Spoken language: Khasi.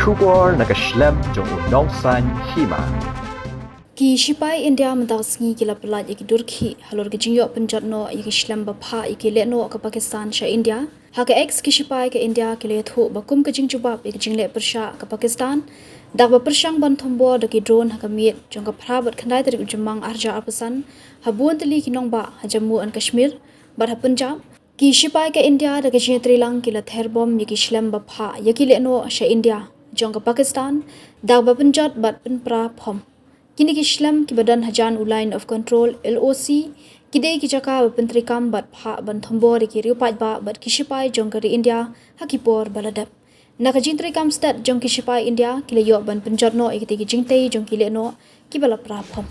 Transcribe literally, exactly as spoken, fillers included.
Khubor na ka shlem jong u Nongsaiñ Hima. Ki shipai India mynta ka sngi ki la pyllait ïa ki dur khih halor ka jingïoh pynjot noh ïa ki shlem ba phah ïa ki lehnoh ka Pakistan sha India. Ha ka X, ki shipai ka India ki la ïathuh ba kum ka jingjubab ïa ka jingleh pyrshah ka Pakistan da kaba pyrshang ban thombor da ki drone ha ka miet jong ka phra bad khyndai tarik u Jymmang arhajar arphew san ha bun tylli ki nongbah ha Jammu and Kashmir bad ha Punjab, ki shipai ka India da ka jingïatreilang ki la ther bom ïa ki shlem ba phah ïa ki lehnoh sha India jong ka Pakistan da kaba pynjot bad pynpra phom. Kine ki shlem kiba don hajan u Line of Control, L O C, ki dei ki jaka ba pyntreikam bad phah ban thombor ïa ki riew paidbah bad ki shipai jong ka ri India ha ki por ba la dep. Na ka jingtreikam stet jong ki shipai India, ki la ïoh ban pynjot noh ïa kitei ki jingtei jong ki lehnoh kiba la pra phom.